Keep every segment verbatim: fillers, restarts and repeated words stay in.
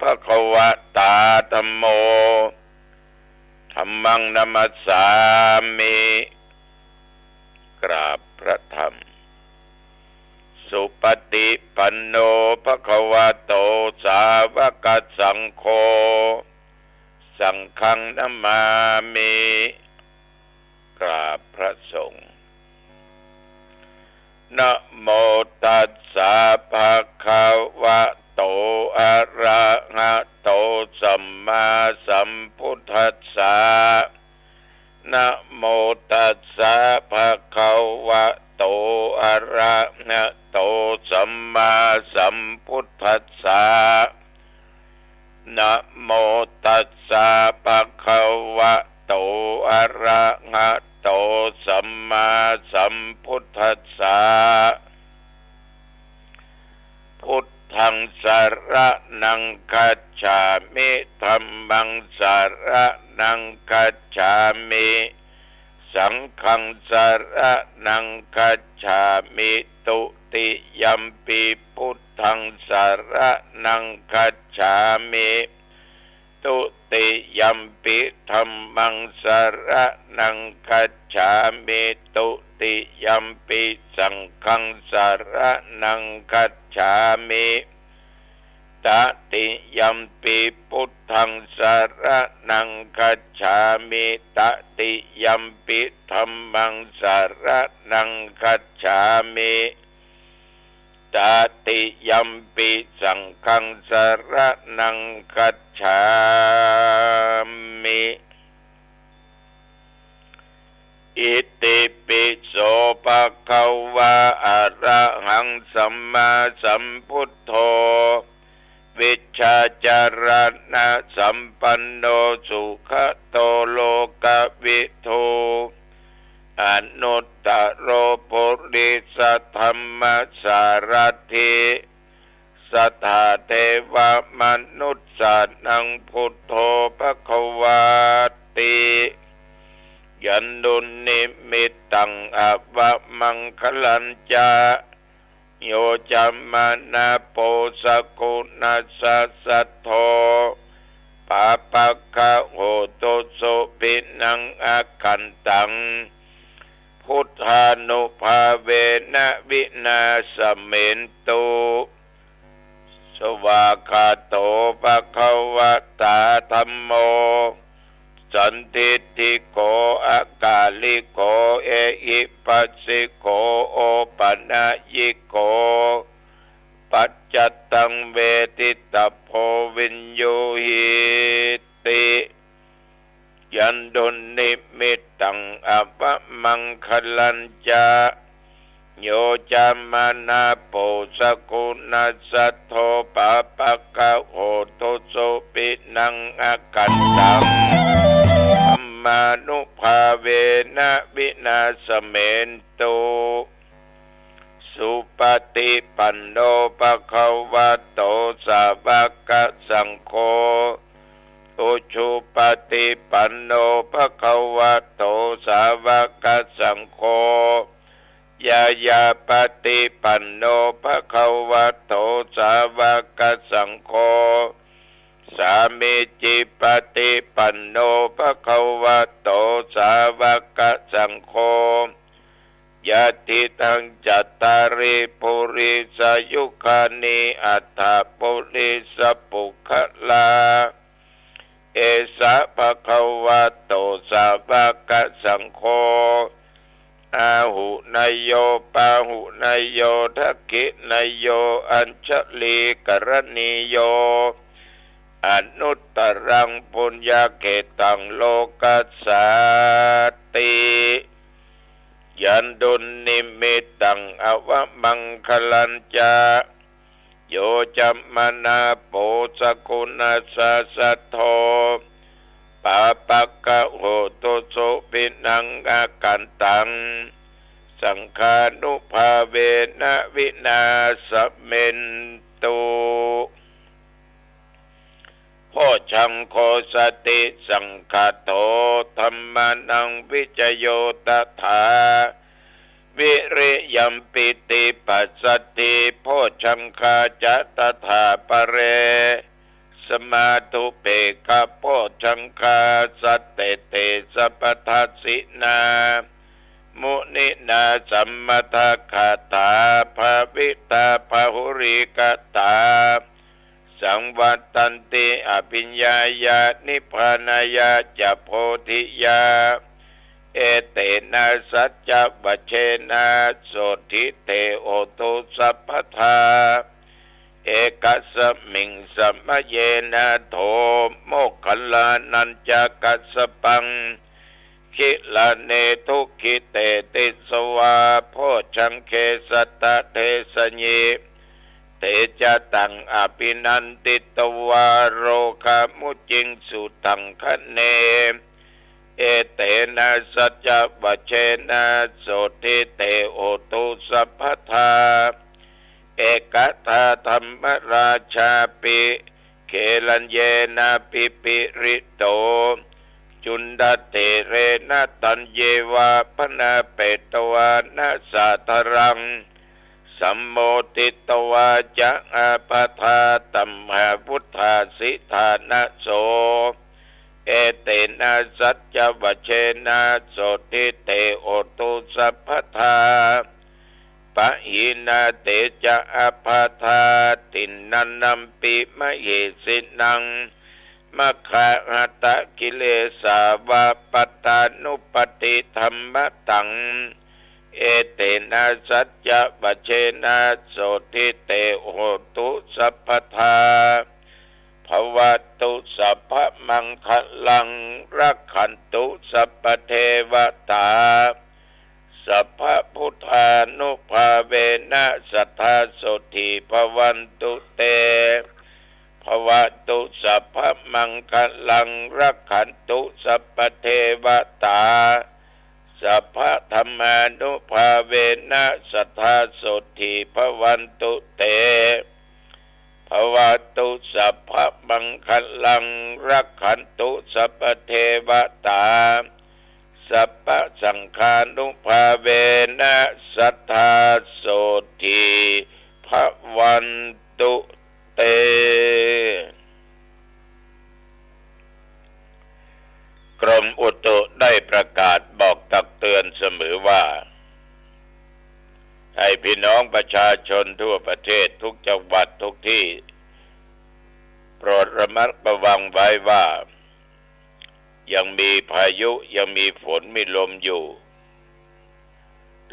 ภะคะวะตา ธัมโม ธัมมัง นะมัสสามิ กราบพระธรรม สุปฏิปันโน ภะคะวะโต สาวกสังโฆ สังฆัง นะมามิ กราบพระสงฆ์ นะโมตัสสะ ภะคะวะโต อะระหะโต สัมมาสัมพุทธัสสะ นะโมตัสสะ ภะคะวะโต อะระหะโต สัมมาสัมพุทธัสสะ นะโมตัสสะ ภะคะวะโต อะระหะโต สัมมาสัมพุทธัสสะ พุทธัง สะระณัง คัจฉามิ ธัมมัง สะระณัง คัจฉามิ สังฆัง สะระณัง คัจฉามิ ตุติยัมปิ พุทธัง สะระณัง คัจฉามิ ตุติยัมปิ ธัมมัง สะระณัง คัจฉามิ ตุติยัมปิ สังฆัง สะระณัง คัจฉามิ ตติยัมปิ พุทธัง สะระณัง คัจฉามิ ตติยัมปิ ธัมมัง สะระณัง คัจฉามิตติยัมปิ สังฆัง สะระณัง คัจฉามิ อิติปิโส ภะคะวะ อะระหัง สัมมาสัมพุทโธ วิชชาจะระณะสัมปันโน สุขะโต โลกะวิทู อนุตตโรปุริสธัมมสารัตถิ สัตถาเทวมนุสสานังพุทโธภควาติ ยันตุนนิมิตตังอวมังคลัญจะ โยจะมะนะโปสกุณัสสะสัทโธ ปาปะกะโหตุสุขินังอกันตัง พุทธานุภาเวนะวินาสเมนตุ สวากขาโตภควตาธัมโม สันทิฏฐิโก อะกาลิโก เอหิปัสสิโก โอปะนะยิโก ปัจจัตตังเวทิตะโพ วิญญูหีติ ยันตุนนิมิตตังอวมังคลัญจะ โยจะมะนะโปสกุณัสสะสัทโธ ปาปะกะโหตุสุขินังอกันตัง ธัมมานุภาเวนะวินาสเมนตุ สุปฏิปันโนภควโต สาวกสังโฆ อุจุปฏิปันโนภควโต สาวกสังโฆ ญาญาปฏิปันโนภควโต สาวกสังโฆ สามีจิปฏิปันโนภควโต สาวกสังโฆ ยะถิตัง จัตตาริ ปุริสายุคานิ อัฏฐะปุริสปุคคลา เอสะภควโต สาวกสังโฆ อาหุเนยโย ปาหุเนยโย ทักขิเนยโย อัญชลีกรณีโย อนุตตรังปุญญาเขตตัง โลกัสสาติ ยันตุนนิมิตตังอวมังคลัญจะ โยจะมะนะโปสกุณัสสะสัทโธ ปาปะกะโหตุสุขินังอกันตัง สังฆานุภาเวนะวินาสเมนตุ โพชฌังโค สติสังคาโท ธัมมานังวิจโย ตถา วิริยัม ปีติปัสสัทธิ โพชฌังคาจะ ตถาปะเร สมาธุปเปกขะโพชฌังคา สัตเตเต สัพพทัสสินา มุนินา สัมมทะคาถา ภาวิตา บาหุลีกตา สังวัตตันติ อภิญญาญา นิพพานายาจะ โพธิยา เอเตนะ สัจจวัจเจนะ โสตถิ เต โหตุ สัพพะทา เอกัสสมิง สมะเยนะ โถ โมคคัลลานัญจะกัสสปัง กิลาเน ทุกขิเต ติสสะวา โพชฌังเข สัตตะเทสะยิ เตจะตัง อภินันทิตวา โรกามุจจิงสุ ตังคะเน เอเตนะ สัจจวัจเจนะ โสตถิ เต โหตุ สัพพะทา เอกทา ธัมมราชาปิ เกลัญเยนะ ปิปิริโต จุณฑะเถเรนะ ตัญเยวา ภณาเปตวานะ สาธารัง สัมโมทิตวาจะ อาภาธา ตัมหาวุฏฐาสิ ฐานะโส เอเตนะ สัจจวัจเจนะ โสตถิ เต โหตุ สัพพะทา ปะหีนา เตจะ อาภาธา ติณณัมปิ มะเหสินัง มะคะหะตะ กิเลสาวะ ปัตตานุปัตติธัมมะตัง เอเตนะ สัจจวัจเจนะ โสตถิ เต โหตุ สัพพะทา ภะวะตุ สัพพะมังคะลัง รักขันตุ สัพพะเทวะตา สัพพะพุทธานุภาเวนะ สัตถา โสตถี ภะวันตุ เต ภะวะตุ สัพพะมังคะลัง รักขันตุ สัพพะเทวะตา ส พพะธัมมานุภาเวนะ สัทธาโสตถีภวันตุเต ภะวะตุสัพพะมังคะลัง รักขันตุสัพพะเทวะตา สัพพะสังฆานุภาเวนะ สัทธาโสตถีภวันตุเต กรมอุตุได้ประกาศบอกตักเตือนเสมอว่า ให้พี่น้องประชาชนทั่วประเทศทุกจังหวัดทุกที่ โปรดระมัดระวังไว้ว่า ยังมีพายุ ยังมีฝนมีลมอยู่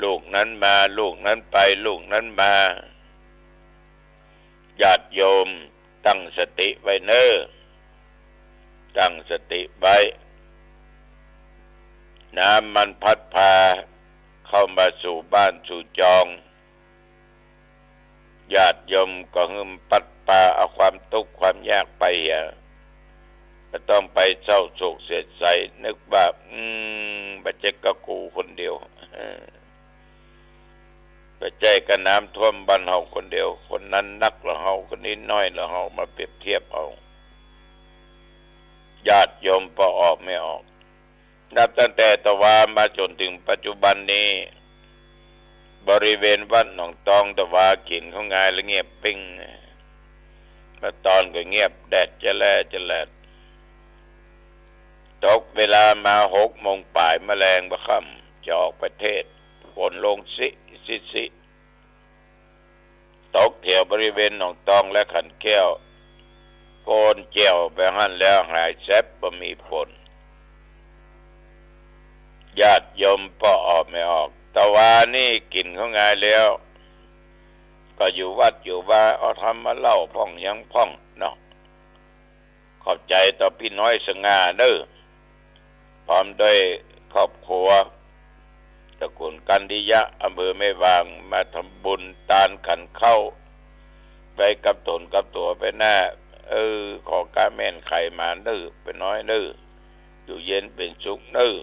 ลูกนั้นมา ลูกนั้นไป ลูกนั้นมา ญาติโยมตั้งสติไว้เน้อ ตั้งสติไว้ น้ำมันพัดพาเข้ามาสู่บ้านสู่จอง ญาติโยมก็หื้อมันพัดพาเอาความตุ๊กข์ความยากไปเหีย บ่ต้องไปเศร้าโศกเสียใส นึกว่า อืม บ่ใจ้กะกูคนเดียว บ่ใจ้กะน้ำท่วมบ้านเฮาคนเดียว คนนั้นนักละเฮา คนนี้น้อยละเฮา มาเปรียบเทียบเอา ญาติโยมปอออกไม่ออก นับตั้งแต่ตะวามาจ๋นเถิงปัจจุบันนี้ บริเวณวัดหนองตองตะวากิ๋นข้าวงายแล้วเงียบปิ้ง เมื่อตอนก็เงียบแดดจะแล่จะแลด ตกเวลามาหกโมงป๋ายมาแลงบ่าค่ำ จะออกไปเทศน์ ฝนลงซิซิซิ ตกแถวบริเวณหนองตองและขันแก้ว โกนแจ่วไปหั้นแล้วหายแซบบ่มีฝน ญาติโยมปอออกไม่ออก ตะวานี่กิ๋นข้าวงายแล้ว ก็อยู่วัดอยู่วาเอาธรรมมาเล่าพ่องหยังพ่องเนาะ ขอบใจ๋ต่อปี้น้อยสง่าเน้อ พร้อมด้วยครอบครัว ตระกูลกันดิยะ อำเภอแม่วาง มาทำบุญตานขันข้าว ไว้กับต๋นกับตั๋วไปหน้า เออ ขอก้าแม่นไขหมานเน้อ ป้าน้อยเน้อ อยู่เย็นเป๋นสุขเน้อ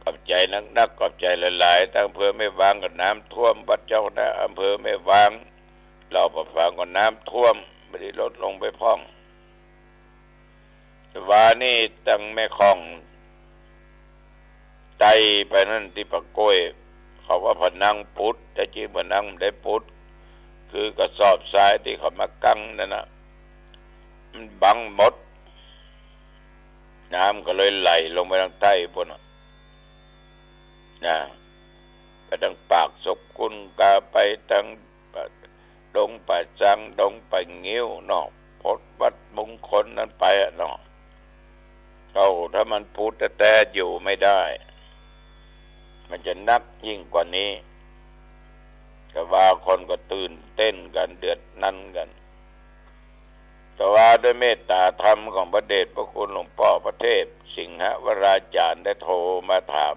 ขอบใจ๋นักๆ ขอบใจ๋หลายๆ ตังอำเภอแม่วางก็น้ำท่วม วัดเจ้าคณะอำเภอแม่วาง เล่าปะฝางก็น้ำท่วม บ่ได้ลดลงไปพ่อง ตะวานี่ตังแม่ค่องใต้ไปหั้นตี้ปากกล้วย เขาว่าผนังปุด แต่จริงผนังบ่ได้ปุด คือกระสอบทรายตี้เขามากั้งนั่นน่ะ มันบังหมด น้ำก็เลยไหลลงไปตางใต้ปู้นน่ะ นะ ไปตางปากศกกุนกา ไปตางดงป่าจัง ดงป่างิ้วเนาะ พดวัดมงคลนั้นไปอะเนาะ เอ้า ถ้ามันปุดแต๊ๆ อยู่ไม่ได้ มันจะนักยิ่งกว่านี้ ตะวาคนก็ตื่นเต้นกั๋น เดือดร้อนกั๋น ตะวาด้วยเมตตาธรรมของพระเดชพระคุณหลวงป้อพระเทพสิงหวราจารย์ได้โทรมาถาม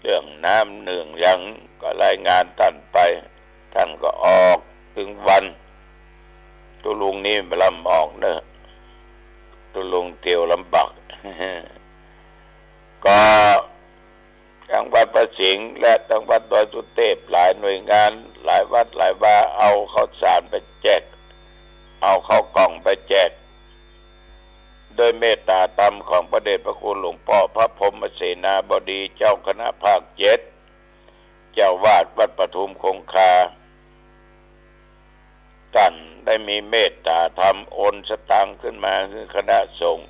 เรื่องน้ำเรื่องหยังก็รายงานต้านไป ต้านก็ออกตึงวัน ตุ๊ลุงนี่บ่ลำออกเน้อ ตุ๊ลุงเตียวลำบาก ก็ตังวัดพระสิงห์และตังวัดดอยสุเตพ หลายหน่วยงาน หลายวัดหลายวา เอาข้าวสารไปแจก เอาข้าวกล่องไปแจก ด้วยเมตตาธรรมของพระเดชพระคุณหลวงป้อพระพรหมเสนาบดีเจ้าคณะภาคเจ็ด เจ้าอาวาสวัดปทุมคงคา ต้านได้มีเมตตาธรรมโอนสตางค์ขึ้นมาหื้อคณะสงฆ์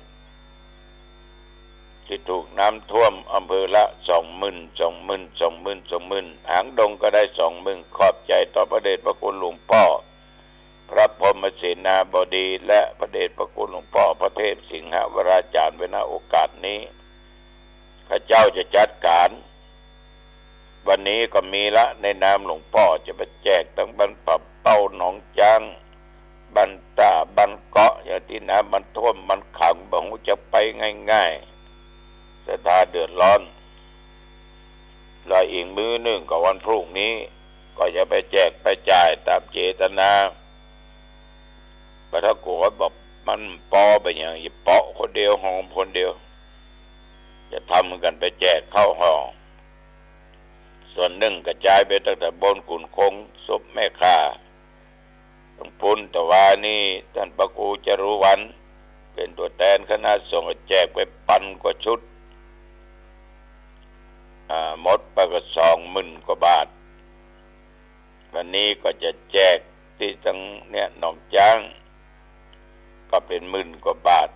ตี้ถูกน้ำท่วมอำเภอละสองหมื่น สองหมื่น สองหมื่น สองหมื่น หางดงก็ได้สองหมื่น ขอบใจ๋ต่อพระเดชพระคุณหลวงป้อ พระพรหมเสนาบดี และพระเดชพระคุณหลวงป้อพระเทพสิงหวราจารย์ไว้ ณ โอกาสนี้ ข้าเจ้าจะจัดก๋าน วันนี้ก็มีละ ในนามหลวงป้อจะไปแจกตังบ้านผาเป้า หนองจ๊าง บ้านต้า บ้านเกาะ อย่างตี้น้ำมันท่วมมันขัง บ่ฮู้จะไปง่ายๆ ศรัทธาเดือดร้อน แล้วอีกมื้อนึ่งก็วันพรุ่งนี้ ก็จะไปแจกไปจ่ายต๋ามเจตนา บ่ถ้ากลัวบอกมันปอไปอย่าง อย่าเปาะคนเดียว หอมคนเดียว จะทำกั๋นไปแจกข้าวห่อ ส่วนนึ่งกระจายไปตั้งแต่บนขุนคง ศพแม่ข้า ตรงปู๊น แต่วานี้ต้านพระครูจารุวรรณ เป๋นตั๋วแตนคณะสงฆ์ แจกไปปันกว่าชุด อ่า หมดไปก็สองหมื่นกว่าบาท วันนี้ก็จะแจกตี้ตังเนี่ย หนองจ๊าง ก็เป๋นหมื่นกว่าบาท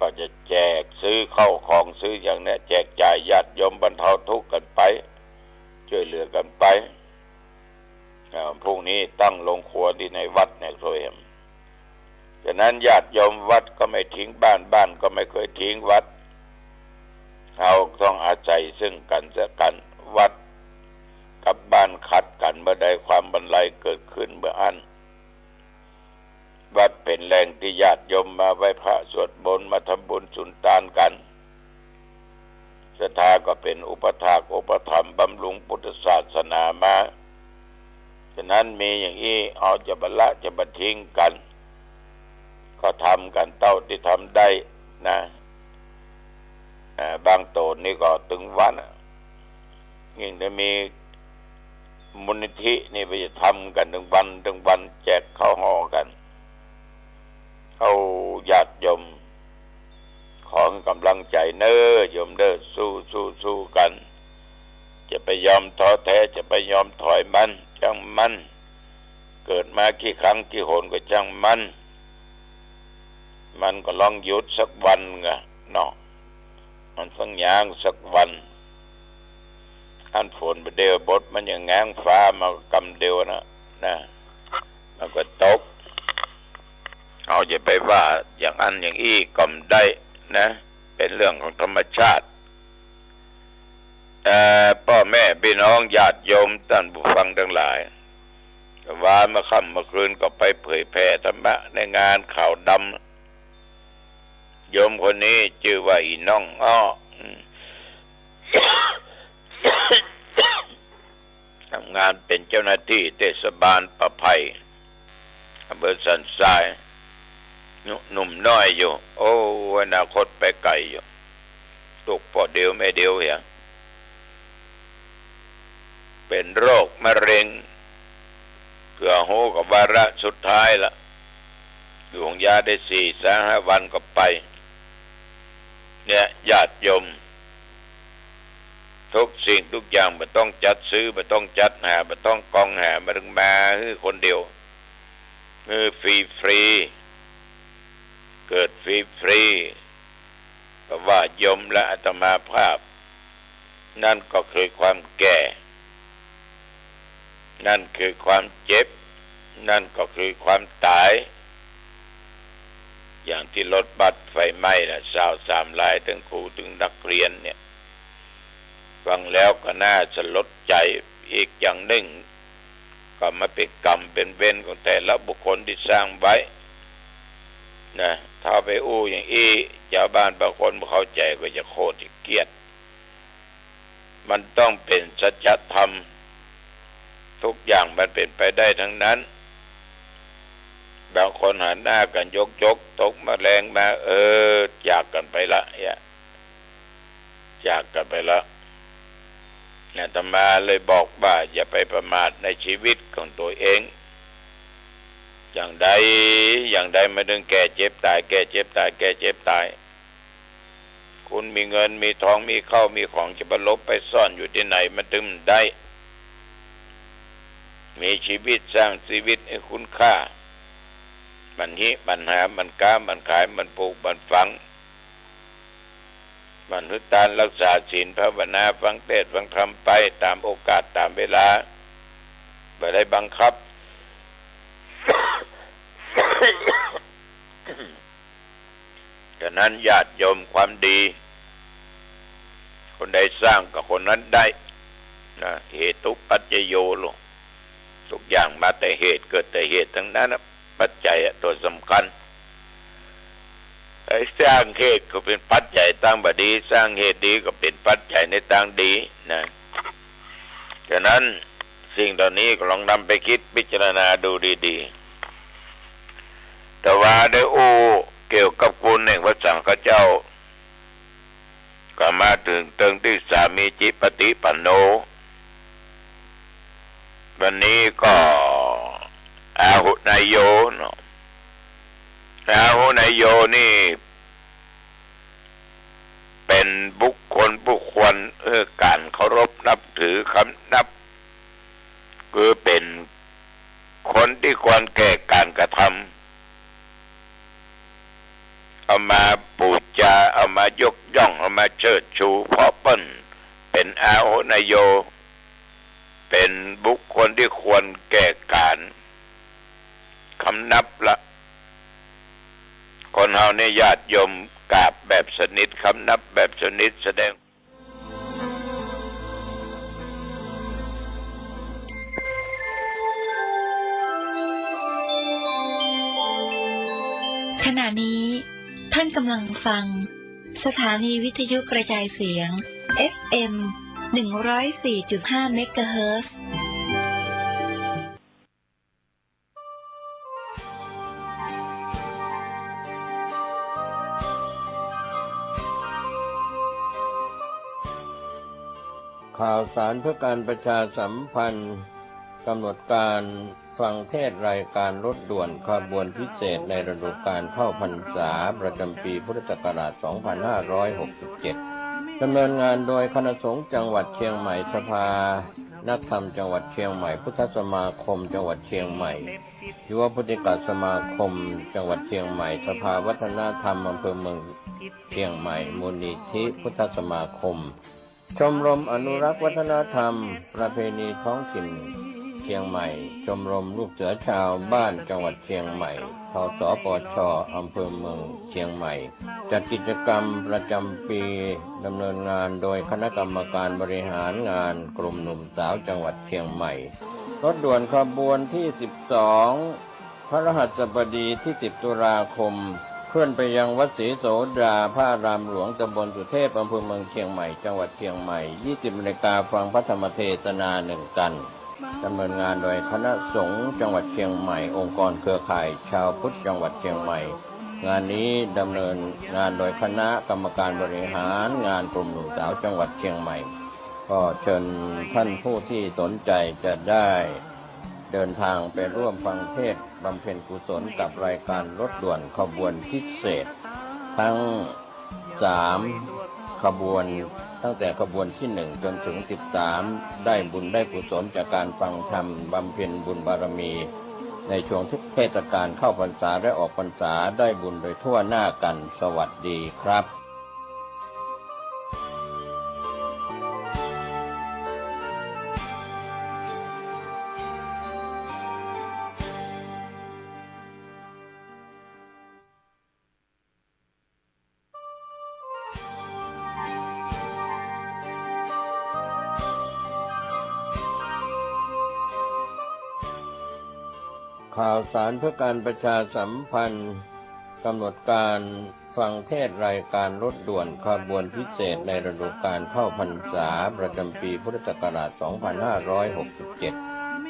ก็จะแจกซื้อข้าวของซื้ออย่างเนี้ย แจกจ่ายญาติโยมบรรเทาทุกข์กั๋นไป จ้วยเหลือกั๋นไป อ่า พรุ่งนี้ตั้งโรงครัวตี้ในวัดเนี่ย โซเฮม ฉะนั้นญาติโยมวัดก็ไม่ทิ้งบ้าน บ้านก็ไม่เคยทิ้งวัด เฮาต้องอาศัยซึ่งกั๋นและกั๋น วัดกับบ้านขัดกั๋นเมื่อใด ความบันไลเกิดขึ้นเมื่ออั้น วัดเป๋นแหล่งตี้ญาติโยมมาไหว้พระสวดมนต์ มาทำบุญสุนตานกั๋น ศรัทธาก็เป๋นอุปถากอุปถัมภ์บำรุงพุทธศาสนามา ฉะนั้นมีอย่างอี้ เฮาจะบ่ละจะบ่ทิ้งกั๋น ก็ทำกั๋นเต้าตี้ทำได้นะ อ่า บางโตนนี่ก็ตึงวันอะ ยิ่งได้มีมูลนิธินี่ไปทำกั๋นตึงวันตึงวัน แจกข้าวห่อกั๋น เอาญาติโยม ขอก๋ำลังใจ๋เน้อโยมเน้อ สู้ สู้ สู้กั๋น จะไปยอมท้อแท้ จะไปยอมถอยมัน จ้างมัน เกิดมากี่ครั้งกี่หนก็จ้างมัน มันก็ลองหยุดสักวันเน่อเนาะ มันสักอย่างสักวัน อันฝนบ่าเดี่ยวบด มันยังแง้งฟ้ามากำเดียวนะ นะ มันก็ตก เฮาจะไปว่าอย่างอั้นอย่างอี้ก็บ่ได้นะ เป๋นเรื่องของธรรมชาติ เอ่อ ป้อแม่ปี้น้องญาติโยมต้านผู้ฟังตังหลาย วานเมื่อค่ำเมื่อคืนก็ไปเผยแผ่ธรรมะในงานขาวดำ โยมคนนี้จื้อว่าอี่น้องอ้อ อืม ทำงานเป๋นเจ้าหน้าตี้เทศบาลป่าไผ่ อำเภอสันทราย หนุ่ม หนุ่มน้อยอยู่ โอ้ อนาคตไปไก๋อยู่ ตุ๊กป้อเดียวแม่เดียวเหีย เป๋นโรคมะเร็ง เกือบฮู้กับวาระสุดท้ายละ อยู่โฮงยาได้สี่สามห้าวันก็ไป เนี่ย ญาติโยม ทุกสิ่งทุกอย่างบ่ต้องจัดซื้อ บ่ต้องจัดหา บ่ต้องกองหา มาเถิงมาหื้อคนเดียว หื้อฟรีๆ เกิดฟรีๆ ก็ว่าโยมและอาตมาภาพ นั่นก็คือความแก่ นั่นคือความเจ็บ นั่นก็คือความต๋าย อย่างตี้รถบัสไฟไหม้น่ะ สาวสามลาย ตึงครูตึงนักเรียนเนี่ย ฟังแล้วก็น่าสลดใจ๋ อีกอย่างนึ่ง ก็มันเป๋นกรรมเป๋นเวรของแต่ละบุคคลตี้สร้างไว้ นะ ถ้าไปอู้อย่างอี้ จาวบ้านบางคนบ่เข้าใจ๋ก็จะโขดจะเกลียด มันต้องเป๋นสัจธรรม ทุกอย่างมันเป๋นไปได้ทั้งนั้น บางคนหันหน้ากั๋นยกๆ ตกมะแรงมา เออ จากกั๋นไปละ เนี่ย จากกั๋นไปละ อาตมาเลยบอกว่าอย่าไปประมาทในชีวิตของตั๋วเอง อย่างใด อย่างใดมันเถิงแก่เจ็บต๋าย แก่เจ็บต๋าย แก่เจ็บต๋าย คุณมีเงินมีทอง มีข้าวมีของ จะไปหลบไปซ่อนอยู่ตี้ไหน มันเถิงได้ มีชีวิต สร้างชีวิตหื้อคุณค่า หมั่นฮิ หมั่นหา หมั่นก๊า หมั่นขาย หมั่นปลูก หมั่นฝัง หมั่นหื้อตาน รักษาศีล ภาวนา ฟังเทศน์ฟังธรรมไปต๋ามโอกาสต๋ามเวลา บ่ได้บังคับ ฉะนั้นญาติโยม ความดี คนใดสร้างก็คนนั้นได้ นะ เหตุปัจจโยโล ทุกอย่างมาแต่เหตุ เกิดแต่เหตุตังนั้นนะ ปัจจัยอะ ตั๋วสำคัญ ไอ้สร้างเหตุก็เป๋นปัจจัยตางบ่ดี สร้างเหตุดีก็เป๋นปัจจัยในตางดีนะ ฉะนั้นสิ่งเหล่านี้ก็ลองนำไปคิดพิจารณาดูดีๆ แต่ว่าได้อู้เกี่ยวกับคุณแห่งพระสังฆเจ้า ก็มาเถิงเติงตี้สามีจิปฏิปันโน วันนี้ก็อาหุเนโยเนาะ อาหุเนโยนี่ เป๋นบุคคลผู้ควร เอ่อ ก๋านเคารพนับถือ คำนับ คือเป๋นคนตี้ควรแก่ก๋านกระทำ เอามาปู๋จา เอามายกย่อง เอามาเชิดชู เพราะเปิ้นเป๋นอาหุเนโย เป๋นบุคคลตี้ควรแก่ก๋านคำนับละ คนเฮาเนี่ยญาติโยมกราบแบบสนิท คำนับแบบสนิท แสดง ขณะนี้ท่านกำลังฟังสถานีวิทยุกระจายเสียง เอฟเอ็ม หนึ่งร้อยสี่จุดห้า เมกะเฮิรตซ์ ข่าวสารเพื่อการประชาสัมพันธ์ กำหนดการฟังเทศน์รายการรถด่วนขบวนพิเศษในฤดูกาลเข้าพรรษาประจำปีพุทธศักราช สองพันห้าร้อยหกสิบเจ็ด ดำเนินงานโดยคณะสงฆ์จังหวัดเชียงใหม่ สภานักธรรมจังหวัดเชียงใหม่ พุทธสมาคมจังหวัดเชียงใหม่ ยุวพุทธิกสมาคมจังหวัดเชียงใหม่ สภาวัฒนธรรมอำเภอเมืองเชียงใหม่ มูลนิธิพุทธสมาคม ชมรมอนุรักษ์วัฒนธรรมประเพณีท้องถิ่นเชียงใหม่ ชมรมลูกเสือชาวบ้านจังหวัดเชียงใหม่ ทสปช อำเภอเมืองเชียงใหม่ จัดกิจกรรมประจำปี ดำเนินงานโดยคณะกรรมการบริหารงานกลุ่มหนุ่มสาวจังหวัดเชียงใหม่ รถด่วนขบวนที่ สิบสอง พฤหัสบดีที่ สิบ ตุลาคม เคลื่อนไปยังวัดศรีโสดา พระอารามหลวง ตำบลสุเทพ อำเภอเมืองเชียงใหม่ จังหวัดเชียงใหม่ ยี่สิบ นาฬิกา ฟังพระธรรมเทศนาหนึ่งกัณฑ์ ดำเนินงานโดยคณะสงฆ์จังหวัดเชียงใหม่ องค์กรเครือข่ายชาวพุทธจังหวัดเชียงใหม่ งานนี้ดำเนินงานโดยคณะกรรมการบริหารงานกลุ่มหนุ่มสาวจังหวัดเชียงใหม่ ก็เชิญท่านผู้ที่สนใจจะได้เดินทางไปร่วมฟังเทศน์บำเพ็ญกุศลกับรายการรถด่วนขบวนพิเศษ ทั้งสามขบวน ตั้งแต่ขบวนที่ หนึ่ง จนถึง สิบสาม ได้บุญได้กุศลจากการฟังธรรม บำเพ็ญบุญบารมี ในช่วงเทศกาลเข้าพรรษาและออกพรรษา ได้บุญโดยทั่วหน้ากัน สวัสดีครับ ข่าวสารเพื่อการประชาสัมพันธ์ กำหนดการฟังเทศน์รายการรถด่วนขบวนพิเศษในฤดูกาลเข้าพรรษาประจำปีพุทธศักราช สองพันห้าร้อยหกสิบเจ็ด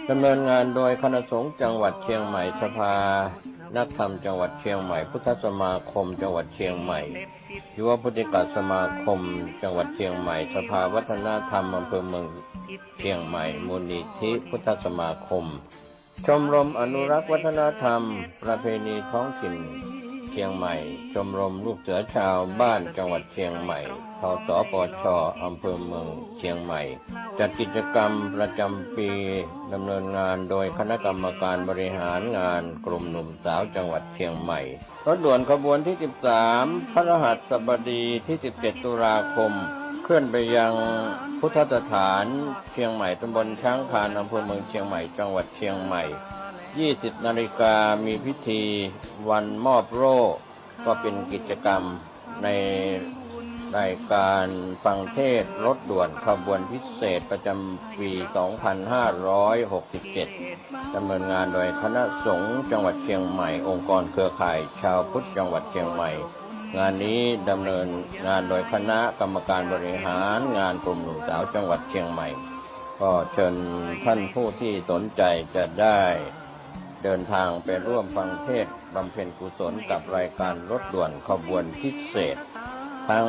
ดำเนินงานโดยคณะสงฆ์จังหวัดเชียงใหม่ สภานักธรรมจังหวัดเชียงใหม่ พุทธสมาคมจังหวัดเชียงใหม่ ยุวพุทธิกสมาคมจังหวัดเชียงใหม่ สภาวัฒนธรรมอำเภอเมืองเชียงใหม่ มูลนิธิพุทธสมาคม ชมรมอนุรักษ์วัฒนธรรมประเพณีท้องถิ่นเชียงใหม่ ชมรมลูกเสือชาวบ้านจังหวัดเชียงใหม่ ทสปช อำเภอเมืองเชียงใหม่ จัดกิจกรรมประจำปี ดำเนินงานโดยคณะกรรมการบริหารงานกลุ่มหนุ่มสาวจังหวัดเชียงใหม่ รถด่วนขบวนที่ สิบสาม พฤหัสบดีที่ สิบเจ็ด ตุลาคม เคลื่อนไปยังพุทธสถานเชียงใหม่ ตำบลช้างคาน อำเภอเมืองเชียงใหม่ จังหวัดเชียงใหม่ ยี่สิบ นาฬิกา มีพิธีวันมอบโล่ ก็เป็นกิจกรรมในรายการฟังเทศน์รถด่วนขบวนพิเศษประจำปี สองพันห้าร้อยหกสิบเจ็ด ดำเนินงานโดยคณะสงฆ์จังหวัดเชียงใหม่ องค์กรเครือข่ายชาวพุทธจังหวัดเชียงใหม่ งานนี้ดำเนินงานโดยคณะกรรมการบริหารงานกลุ่มหนุ่มสาวจังหวัดเชียงใหม่ ก็เชิญท่านผู้ที่สนใจจะได้เดินทางไปร่วมฟังเทศน์บำเพ็ญกุศลกับรายการรถด่วนขบวนพิเศษ ทั้ง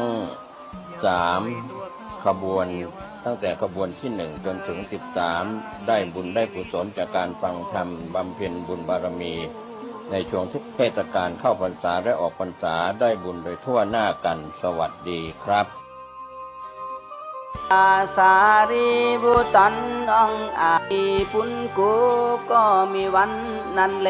สามขบวน ตั้งแต่ขบวนที่หนึ่งจนถึงสิบสาม ได้บุญได้กุศลจากการฟังธรรม บำเพ็ญบุญบารมี ในช่วงเทศกาลเข้าพรรษาและออกพรรษา ได้บุญโดยทั่วหน้ากัน สวัสดีครับ สารีบุตรน้องอาปุญกูก็มีวันนั้นแล